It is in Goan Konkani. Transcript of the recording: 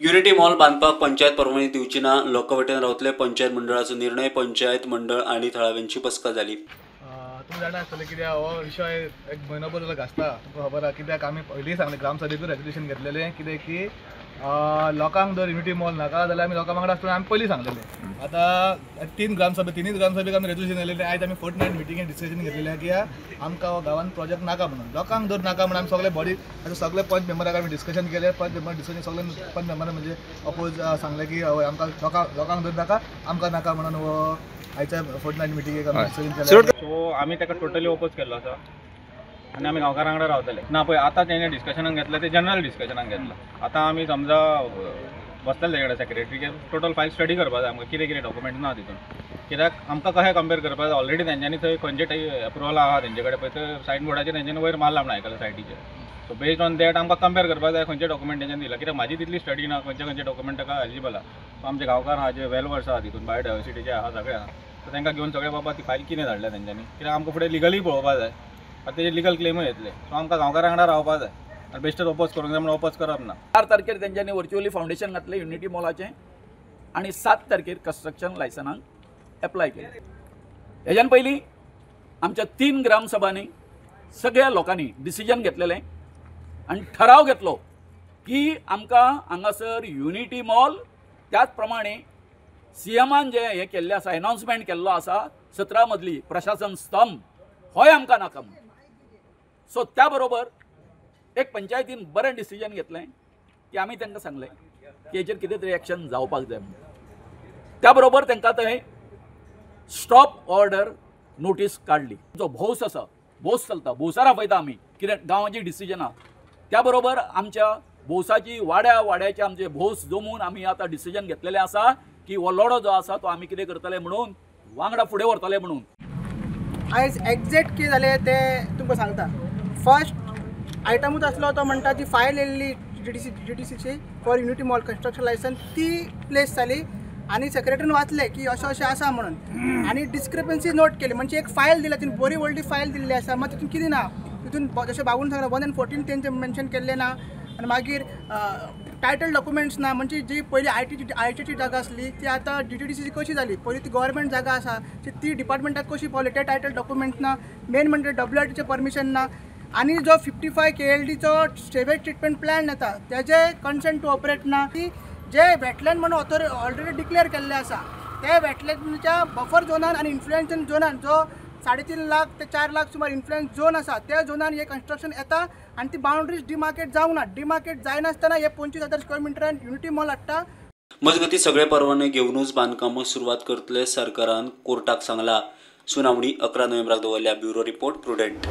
युनिटी मॉल बांदपाक पंचायत परवानगी दिवची ना. लोकां वटेन रावतले पंचायत मंडळाचो निर्णय. पंचायत मंडळ आनी थळाव्यांची बसका जाली. तुमी जाणा आसतलें कित्याक हो विशय एक म्हयनो भर गाजता. तुमकां खबर आसा कित्याक आमी पयलीं सांगलें ग्रामसभेकूय रेजोल्युशन घेतलेलें कितें की लोकांक जर युनिटी मॉल नाका जाल्यार आमी लोकां वांगडा आसतना आमी पयलीं सांगलेलें. आतां तीन ग्रामसभे तिनूय ग्रामसभेक आमी रेजोल्युशन घेतलेलें. आयज आमी फोर्थ नायट मिटिंगेक डिस्कशन घेतलेलें की आमकां हो गांवांत प्रोजेक्ट नाका म्हणून. लोकांक जर नाका म्हणून आमी सगळे बॉडी आतां सगळे पंच मेंबराक आमी डिस्कशन केलें. पंच मेंबर डिस्कशन सगळे पंच मेंबरान म्हणजे अपोज सांगलें की हय आमकां लोकांक जर नाका आमकां नाका म्हणून हो आयच्या फोर्थ नायट मिटिंगेक आमी डिस्कशन केलें. सो आमी ताका टोटली ओपोज केल्लो आसा आनी आमी गांवकारां वांगडा रावतले. ना पळय आतां तेणें डिस्कशनाक घेतलें तें जनरल डिस्कशनाक घेतलां. आतां आमी समजा बसतले तेजे कडेन सेक्रेटरी टोटल फायल स्टडी करपा जाय आमकां कितें कितें डॉक्युमेंट्स ना तितून. कित्याक आमकां कशें कंपेर करपा जाय ऑलरेडी तेंच्यांनी थंय खंयचे एप्रुवल आहा तेंचे कडेन पळय थंय सायन बोर्डाचेर तेंच्यांनी वयर मारला म्हण आयकलां सायटीचेर. सो बेज्ड ऑन that आमकां कंपेर करपा जाय खंयचे डॉक्युमेंट तेंच्यांनी दिला. कित्याक म्हाजी तितली स्टडी ना खंयचे खंयचे डॉक्युमेंट ताका एलिजिबल आहा. सो आमचे गांवकार आहा जे वेल वर्स आहा तितून बायोडायवर्सिटीचे आहा सगळे आहा. सो तांकां घेवन सगळे बाबा ती फायल कितें धाडल्या तेंच्यांनी. कित्याक आमकां फुडें लिगली पळोवपा जाय. आतां तेजे लिगल क्लेमूय येतले. सो आमकां गांवकारां वांगडा रावपा जाय आनी बेश्टेच ओपोज करूंक जाय म्हणून ओपोज करप ना. 4 तारखेर तेंच्यांनी वर्च्युअली फावंडेशन घातलें युनिटी मॉलाचें आनी 7 तारखेर कन्स्ट्रक्शन लायसनाक एप्लाय केलें. हेज्यान पयलीं आमच्या 3 ग्रामसभांनी सगळ्या लोकांनी डिसिजन घेतलेलें आनी ठराव घेतलो की आमकां हांगासर युनिटी मॉल त्याच प्रमाणे सीएमान जे हें केल्लें आसा एनावन्समेंट केल्लो आसा 17 मदली प्रशासन स्तंभ होय आमकां नाका म्हणून. सो त्या बरोबर एक पंचायतीन बरें डिसिजन घेतलें की आमी तांकां सांगलें की हेचेर कितें तरी एक्शन जावपाक जाय म्हणून. त्या बरोबर तांकां थंय स्टॉप ऑर्डर नोटीस काडली. जो भौस आसा भौस चलता भौसार आपयता आमी कितें गांवाची डिसिजनां. त्या बरोबर आमच्या भौसाची वाड्या वाड्याचे आमचे भौस जमून आमी आतां डिसिजन घेतलेलें आसा की हो लढो जो आसा तो आमी कितें करतले म्हणून वांगडा फुडें व्हरतले म्हणून. आयज एग्जॅक्ट कितें जालें तें तुमकां सांगता. फर्स्ट आयटमूच आसलो तो म्हणटा ती फायल येयल्ली जीटीसीची for unity mall construction licence ती प्लेस जाली आनी सेक्रेटरीन वाचलें की अशें अशें आसा म्हणून आनी डिस्क्रिपन्सी नोट केली. म्हणजे एक फायल दिल्या तितून बरी व्हडली फायल दिल्ली आसा मात तितून कितें ना तितून जशें बाबून सांगलें 1 and 14 तेंचें मेन्शन केल्लें ना आनी मागीर टायटल डॉक्युमेंट्स ना. म्हणजे जी पयलीं आयटीची जागा आसली ती आतां जीटीडीसीची कशी जाली. पयलीं ती गव्हर्मेंट जागा आसा ती डिपार्टमेंटाक कशी पावली ते टायटल डॉक्युमेंट्स ना. मेन म्हणजे डब्ल्यूआरटीचें परमिशन ना आनी जो 55 KLDचो सेवेज ट्रिटमेंट प्लांट येता तेजे कन्सेंट टू ऑपरेट ना. ती जे वेटलँड म्हणून ऑलरेडी डिक्लेअर केल्ले आसा ते वेटलँडच्या बफर झोनान आनी इन्फ्लुएन्शन झोनान जो 3.5 लाख ते 4 लाख सुमार इन्फ्लुएन्स झोन आसा त्या झोनान हे कन्स्ट्रक्शन येता आनी ती बाउंड्रीज डिमार्केट जावंक ना. डिमार्केट जायनासतना हे 25,000 स्क्वेअर मिटरान युनिटी मॉल हाडटा. मजगतीं सगळे परवाने घेवनूच बांदकामाक सुरवात करतले सरकारान कोर्टाक सांगला. सुनावणी 11 नोव्हेंबराक दवरल्या. Bureau report, Prudent.